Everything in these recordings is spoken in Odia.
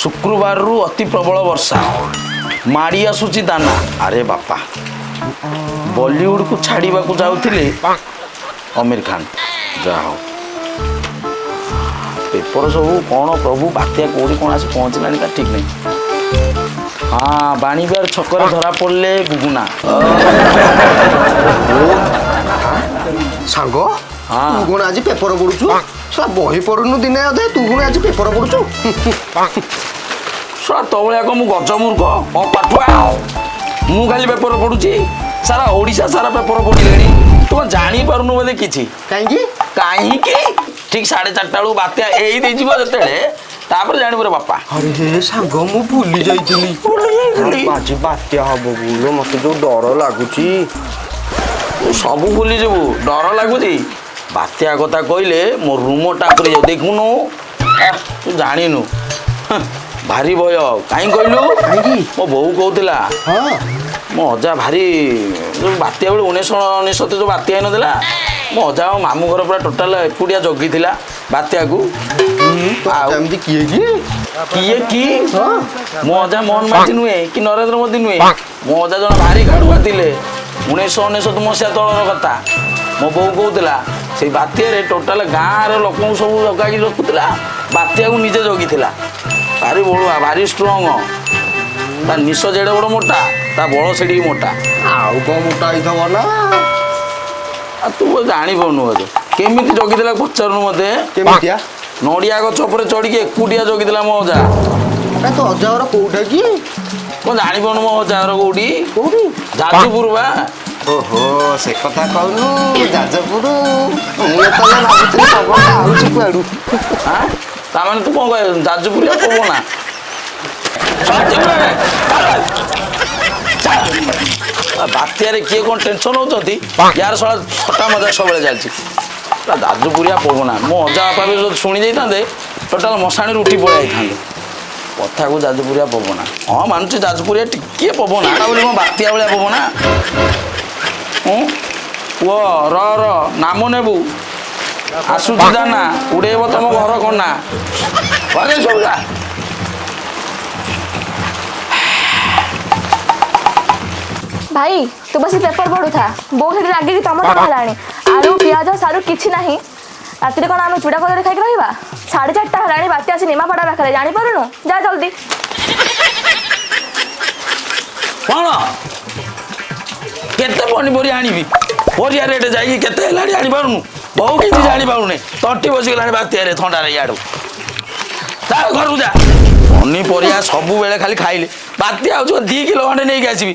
ଶୁକ୍ରବାରରୁ ଅତି ପ୍ରବଳ ବର୍ଷା ମାଡ଼ି ଆସୁଛି ଦାନା। ଆରେ ବାପା, ବଲିଉଡକୁ ଛାଡ଼ିବାକୁ ଯାଉଥିଲେ ଅମିର ଖାନ। ଯାହା ହଉ, ପେପର ସବୁ କ'ଣ ପ୍ରଭୁ, ବାତ୍ୟା କୋଉଠି କ'ଣ ଆସି ପହଞ୍ଚିଲାଣି ତା ଠିକ୍ ନାହିଁ। ହଁ, ବାଣିବିହାର ଛକରେ ଧରା ପଡ଼ିଲେ ଗୁଗୁନା। ସାଙ୍ଗ। ହଁ। ତୁ କଣ ଆଜି ପେପର ପଢୁଛୁ? ଶଳା, ବହି ପଢୁନୁ ଦିନେ ଅଧେ, ତୁ କଣ ଆଜି ପେପର ପଢୁଛୁ? ଶଳା, ତୋ ଭଳିଆ କଣ ମୁଁ ଗଜମୂର୍ଖ ଅପାଠୁଆ? ମୁଁ ଖାଲି ପେପର ପଢୁଛି? ସାରା ଓଡ଼ିଶା ସାରା ପେପର ପଢିଲେଣି। ତୁ କଣ ଜାଣିପାରୁନୁ ବୋଧେ କିଛି? କାହିଁକି? କାହିଁକି, ଠିକ 4:30 ବେଳକୁ ବାତ୍ୟା ଏଇ ଦେଇଯିବ ଯେତେବେଳେ, ତାପରେ ଜାଣିବୁ ରେ ବାପା। ଆରେ ହେ ସାଙ୍ଗ, ମୁଁ ଭୁଲି ଯାଇଥିଲି। ଭୁଲି ଯାଇଥିଲି। ଆଜି ବାତ୍ୟା ହବ ବୋଲ, ମତେ ଯୋଉ ଡର ଲାଗୁଛି। ତୁ ସବୁ ଭୁଲିଯିବୁ, ଡର ଲାଗୁଛି। ବାତ୍ୟା କଥା କହିଲେ ମୋ ରୁମ ଟାଙ୍କୁରି ଯାଉ, ଦେଖୁନୁ। ଆଃ, ତୁ ଜାଣିନୁ। ହ୍, ଭାରି ଭୟ। କାହିଁ କହିଲୁ? କାହିଁକି? ମୋ ବୋଉ କହୁଥିଲା, ମୋ ଅଜା ଭାରି, ଯୋଉ ବାତ୍ୟା ବେଳେ 1999 ଯୋଉ ବାତ୍ୟା ହେଇନଥିଲା, ମୋ ଅଜା ଆଉ ମାମୁଁ ଘର ପୁରା ଟୋଟାଲ ଏକୁଟିଆ ଜଗିଥିଲା ବାତ୍ୟାକୁ। ତ ଆଉ ଏମିତି କିଏ କି? କିଏ କି? ମୋ ଅଜା ମୋହନ ମାଝୀ ନୁହେଁ କି ନରେନ୍ଦ୍ର ମୋଦି ନୁହେଁ। ମୋ ଅଜା ଜଣେ ଭାରି କାଢୁଆ ଥିଲେ। 1999 ମସିହା ତଳର କଥା ମୋ ବୋଉ କହୁଥିଲା। ସେଇ ବାତ୍ୟାରେ ଟୋଟାଲ ଗାଁର ଲୋକଙ୍କୁ ସବୁ ଜଗାଇକି ରଖୁଥିଲା, ବାତ୍ୟାକୁ ନିଜେ ଜଗିଥିଲା। ଭାରି ବଳୁଆ, ଭାରି ଷ୍ଟ୍ରଙ୍ଗ। ତା ନିଶ ଯେଡ଼େ ବଡ଼ ମୋଟା, ତା ବଳ ସେଠିକି ମୋଟା। ଆଉ କଣ ମୋଟା ହେଇଥିବ ନା? ଆଉ ତୁ ଜାଣିପାରୁନୁ ବୋଧେ। କେମିତି ଜଗିଥିଲା ପଚାରୁନୁ ମତେ। କେମିତିଆ? ନଡ଼ିଆ ଗଛ ଉପରେ ଚଢିକି ଏକୁଟିଆ ଜଗିଥିଲା ମୋ ଅଜା। କାଇଁ, ତୋ ଅଜା ଘର କୋଉଟା କି? କଣ ଜାଣିପାରୁନୁ ମୋ ଅଜା ଘର କୋଉଠି? କୋଉଠି? ଯାଜପୁର ବା। ଓହୋ, ସେ କଥା କହୁନୁ, ଯାଜପୁର। ମୁଁ ଏତେବେଳେ ଭାବୁଥିଲି ପବନଟା ଆଉଛି କୁଆଡୁ। ଆଁ, ତାମାନେ ତୁ କଣ କହିବୁ, ଯାଜପୁରିଆ ପବନା? ବାତ୍ୟାରେ କିଏ କଣ ଟେନସନ ହଉଛନ୍ତି, ୟାର ଶଳା ଥଟ୍ଟା ମଜା ସବୁବେଳେ ଚାଲିଛି। ପୁରା ଯାଜପୁରିଆ ପବନା। ମୋ ଅଜା ବାପା ବି ଯଦି ଶୁଣି ଯାଇଥାନ୍ତେ, ଟୋଟାଲ ମଶାଣିରୁ ଉଠି ପଳେଇ ଯାଇଥାନ୍ତେ କଥାକୁ। ଯାଜପୁରିଆ ପବନା, ହଁ ମାନୁଛି, ଯାଜପୁରିଆ ଟିକିଏ ପବନା, ତା ବୋଲି କଣ ବାତ୍ୟା ଭଳିଆ ପବନା? ହୁଁ, ପୁଅ ର ର ନାମ ନେବୁ, ଆସୁଛି ଦାନା, ଉଡେଇବ ତମ ଘର କନା। ଘରେ ସବୁ ଯା। ଭାଇ, ତୁ ବସି ପେପର ପଢୁଥା। ବୋଉ ସେଠି ରାଗିକି ତମ ତମ ହେଲାଣି। ଆଳୁ, ପିଆଜ, ସାରୁ କିଛି ନାହିଁ। ରାତିରେ କ'ଣ ଆମେ ଚୁଡ଼ା କଦଳୀ ଖାଇକି ରହିବା? 4:30 ହେଲାଣି, ବାତ୍ୟା ଆସି ନିମାପଡ଼ା ପାଖରେ, ଜାଣିପାରୁନୁ? ଯା ଜଲ୍ଦି। କଣ କେତେ ପନିପରିବା ଆଣିବି? ପରିବା ରେଟ୍ ଯାଇକି କେତେ ହେଲାଣି ଜାଣିପାରୁନୁ? ବହୁ କିଛି ଜାଣିପାରୁନି, ତଣ୍ଟି ବସିଗଲାଣି ବାତ୍ୟାରେ ଥଣ୍ଡାରେ। ଇଆଡୁ ତା ଘରକୁ ଯା। ପନିପରିବା ସବୁବେଳେ ଖାଲି ଖାଇଲେ ବାତ୍ୟା ହଉଛି। 2 କିଲୋ ଖଣ୍ଡେ ନେଇକି ଆସିବି?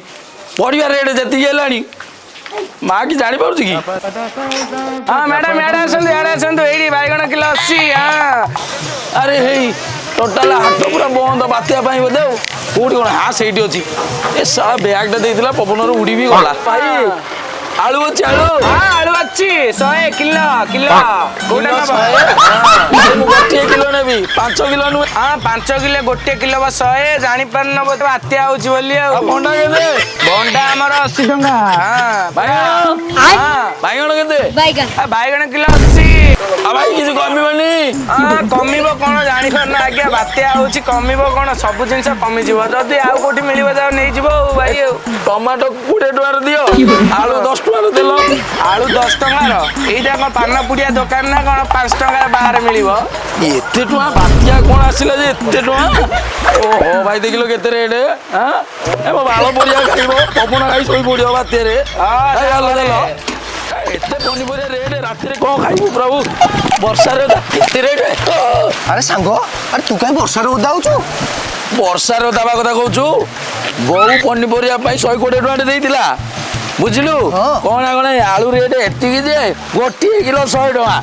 ପରିବା ରେଟ୍ ଯେତିକି ହେଲାଣି, ମା କି ଜାଣିପାରୁଛି କି? ହଁ ମ୍ୟାଡ଼ାମ, ଇଆଡ଼େ ଆସନ୍ତୁ, ଇଆଡ଼େ ଆସନ୍ତୁ। ଏଇଠି ବାଇଗଣ କିଲୋ 80। ହଁ। ଆରେ ହେଇ, ଟୋଟାଲ ହାଟ ପୁରା ବନ୍ଦ ବାତ୍ୟା ପାଇଁ ବୋଧେ। ଆଉ କୋଉଠି କଣ? ହଁ, ସେଇଠି ଅଛି। ଏ ଶଳା ବ୍ୟାଗଟା ଦେଇଥିଲା, ପବନରେ ଉଡ଼ି ବି ଗଲା। ଭାଇ, ଆଳୁ ଅଛି ଆଳୁ? ହଁ, ଆଳୁ ଅଛି, 100 କିଲୋ। କିଲୋ କୋଉଟା କିଲୋ ନବ? 100? ମୁଁ 1 କିଲୋ ନେବି, 5 କିଲୋ ନୁହେଁ। ହଁ, 5 କିଲୋ, 1 କିଲୋ ବା 100। ଜାଣିପାରୁନ ବୋଧେ ବାତ୍ୟା ହଉଛି ବୋଲି। ଆଉ ଆଉ ଭଣ୍ଡା କେତେ? ଭଣ୍ଡା ଆମର 80 ଟଙ୍କା। ହଁ। ବାଇଗଣ? ହଁ। ବାଇଗଣ କେତେ? ଆ, ବାଇଗଣ କିଲୋ 80। ଆଉ ଭାଇ, କିଛି କମିବନି? ହଁ, କମିବ କଣ ଜାଣିପାରୁନ ଆଜ୍ଞା, ବାତ୍ୟା ହଉଛି, କମିବ କଣ? ସବୁ ଜିନିଷ କମିଯିବ। ଯଦି ଆଉ କୋଉଠି ମିଳିବ ଯାଅ ନେଇଯିବ ଆଉ ଭାଇ ଆଉ। ଟମାଟୋ 20 ଟଙ୍କାରେ ଦିଅ, ଆଳୁ 10 ଟଙ୍କାରେ ଦେଲ। ଆଳୁ 10 ଟଙ୍କାର? ଏଇଟା କଣ ପାନ ପୁଡିଆ ଦୋକାନ ନା କଣ? 5 ଟଙ୍କାର ବାହାରେ ମିଳିବ। ଏତେ ଟଙ୍କା? ବାତ୍ୟା କଣ ଆସିଲା ଯେ ଏତେ ଟଙ୍କା? ଓହୋ ଭାଇ, ଦେଖିଲ କେତେ ରେଟ୍? ଏ ମୋ ବାଳ ପରିବା ଖାଇବ, ପବନ ଖାଇ ଶୋଇ ପଡିବ ବାତ୍ୟାରେ। ଏ, ଚାଲ ଚାଲ। ଏତେ ପନିପରିବା ରେଟ୍, ରାତିରେ କଣ ଖାଇବୁ ପ୍ରଭୁ? ବର୍ଷାରେ ଏତେ ରେଟ୍। ଆରେ ସାଙ୍ଗ, ଆରେ ତୁ କାହିଁ ବର୍ଷାରେ ଓଦା ହଉଛୁ? ବର୍ଷାରେ ଦବା କଥା କହୁଛୁ? ବୋଉ ପନିପରିବା ପାଇଁ 120 ଟଙ୍କା ଦେଇଥିଲା, ବୁଝିଲୁ? କଣ କଣ ଆଳୁ ରେଟ୍ ଏତିକି ଯେ 1 କିଲୋ 100 ଟଙ୍କା।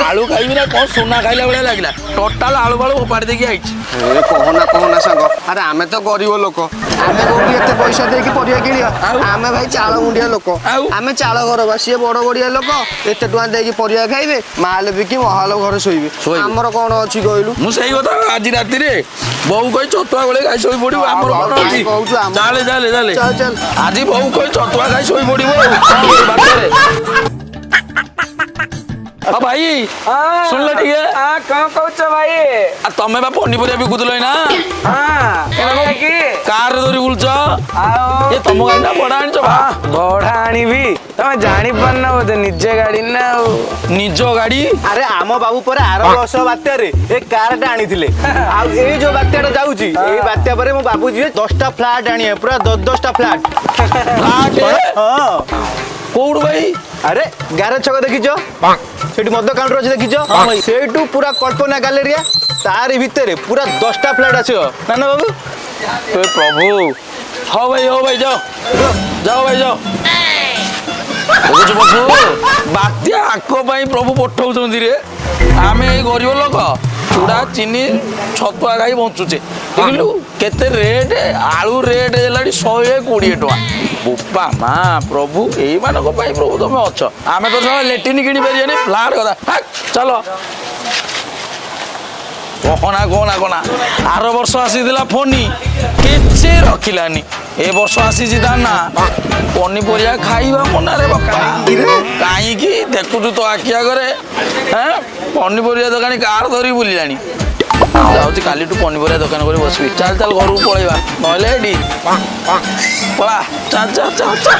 ଆଳୁ ଖାଇବି ନା କଣ, ସୁନା ଖାଇଲା ଭଳିଆ ଲାଗିଲା। ଟୋଟାଲ ଆଳୁ ଫାଳୁ ଫୋପାଡ଼ି ଦେଇକି ଆଇଛି। ଏ କହନା କହନା ସାଙ୍ଗ, ଆରେ ଆମେ ତ ଗରିବ ଲୋକ, ଆମେ କୋଉଠି ଏତେ ପଇସା ଦେଇକି ପରିବା କିଣିବା? ଆଉ? ଆମେ ଭାଇ ଚାଳ ମୁଣ୍ଡିଆ ଲୋକ। ଆଉ? ଆମେ ଚାଳ ଘର ବା, ସିଏ ବଡ ବଡିଆ ଲୋକ, ଏତେ ଟଙ୍କା ଦେଇକି ପରିବା ଖାଇବେ, ମାଲ ବିକି ମହାଲ ଘରେ ଶୋଇବେ। ଶୋଇବେ। ଆମର କଣ ଅଛି କହିଲୁ? ମୁଁ ସେଇ କଥା, ଆଜି ରାତିରେ ବୋଉ କହି ଛତୁଆ ଗୋଳେଇ ଖାଇ ଶୋଇ ପଡିବୁ। ଆମର ଆଉ କଣ କାଇଁ ଅଛି? କହୁଛୁ ଚାଲେ ଚାଲେ ଚାଲେ। ଚାଲ, ଚାଲ। ଆଜି ବୋଉ କହି ଛତୁଆ ଖାଇ ଶୋଇ ପଡିବୁ। ଆଉ କଣ କରିବୁ ବାଟରେ? ଆଉ ଭାଇ, ଶୁଣିଲ ଟିକେ? ହଁ, କଣ କହୁଛ ଭାଇ? ଆଉ ତମେ ବା ପନିପରିବା ବିକୁଥିଲ ଏଇନା? ହଁ, କି? କାରରେ ଧରି ବୁଲୁଛ? ଆଉ ଏ ତମ ଗାଡି ନା ଭଡା ଆଣିଛ ବା? ଭଡା ଆଣିବି? ତମେ ଜାଣିପାରୁନ ବୋଧେ, ନିଜେ ଗାଡି ନା ଆଉ। ନିଜ ଗାଡି? ଆରେ, ଆମ ବାବୁ ପରେ ଆର ବର୍ଷ ବାତ୍ୟାରେ ଏ କାରଟା ଆଣିଥିଲେ। ଆଉ ଏଇ ଯୋଉ ବାତ୍ୟାଟା ଯାଉଛି, ଏଇ ବାତ୍ୟା ପରେ ମୋ ବାବୁ ଯିବେ 10ଟା ଫ୍ଲାଟ ଆଣିବେ, ପୁରା 10 10ଟା ଫ୍ଲାଟ। ଫ୍ଲାଟ? ହଁ। କୋଉଠୁ ଭାଇ? ଆରେ, ଗ୍ୟାରେଜ ଛକ ଦେଖିଛ? ସେଠି ମଦ କାଉଣ୍ଟର ଅଛି, ଦେଖିଛ? ହଁ ଭାଇ। ସେଇଠୁ ପୁରା କଳ୍ପନା ଗ୍ୟାଲେରିଆ, ତାରି ଭିତରେ ପୁରା 10ଟା ଫ୍ଲାଟ ଆସିବ ନା ନା ବାବୁ? ଏ ପ୍ରଭୁ! ହଉ ଭାଇ, ହଉ ଭାଇ, ଯାଅ ଯାଅ ଭାଇ, ଯାଅ। ଦେଖୁଛୁ ପ୍ରଭୁ, ବାତ୍ୟା ଆଙ୍କ ପାଇଁ ପ୍ରଭୁ ପଠଉଛନ୍ତି ରେ। ଆମେ ଏଇ ଗରିବ ଲୋକ ଚୁଡ଼ା ଚିନି ଛତୁଆ ଖାଇ ବଞ୍ଚୁଛେ। ଦେଖିଲୁ କେତେ ରେଟ୍, ଆଳୁ ରେଟ୍ ହେଲାଣି 120 ଟଙ୍କା। ବୋପା ମା, ପ୍ରଭୁ, ଏଇମାନଙ୍କ ପାଇଁ ପ୍ରଭୁ ତମେ ଅଛ। ଆମେ ତ ଶଳା ଲେଟିନ୍ କିଣି ପାରିବାନି, ଫ୍ଲାଟ୍ କଥା ହାକ୍, ଚାଲ। କହନା କହନା କହନା, ଆର ବର୍ଷ ଆସିଥିଲା ଫୋନି, କିଛି ରଖିଲାନି। ଏ ବର୍ଷ ଆସିଛି ଦାନା, ପନିପରିବା ଖାଇବା ମନାରେ ବାପା। କାହିଁକି ଦେଖୁଛୁ ତ ଆଖି ଆଗରେ? ହେଁ, ପନିପରିବା ଦୋକାନୀ କାର ଧରି ବୁଲିଲାଣି। ଯାଉଛି, କାଲିଠୁ ପନିପରିବା ଦୋକାନ କରି ବସିବି। ଚାଲ ଚାଲ, ଘରକୁ ପଳେଇବା ନହେଲେ ଏଠି। ପଳା, ଚାଲ ଚାଲ ଚାଲ ଚାଲ।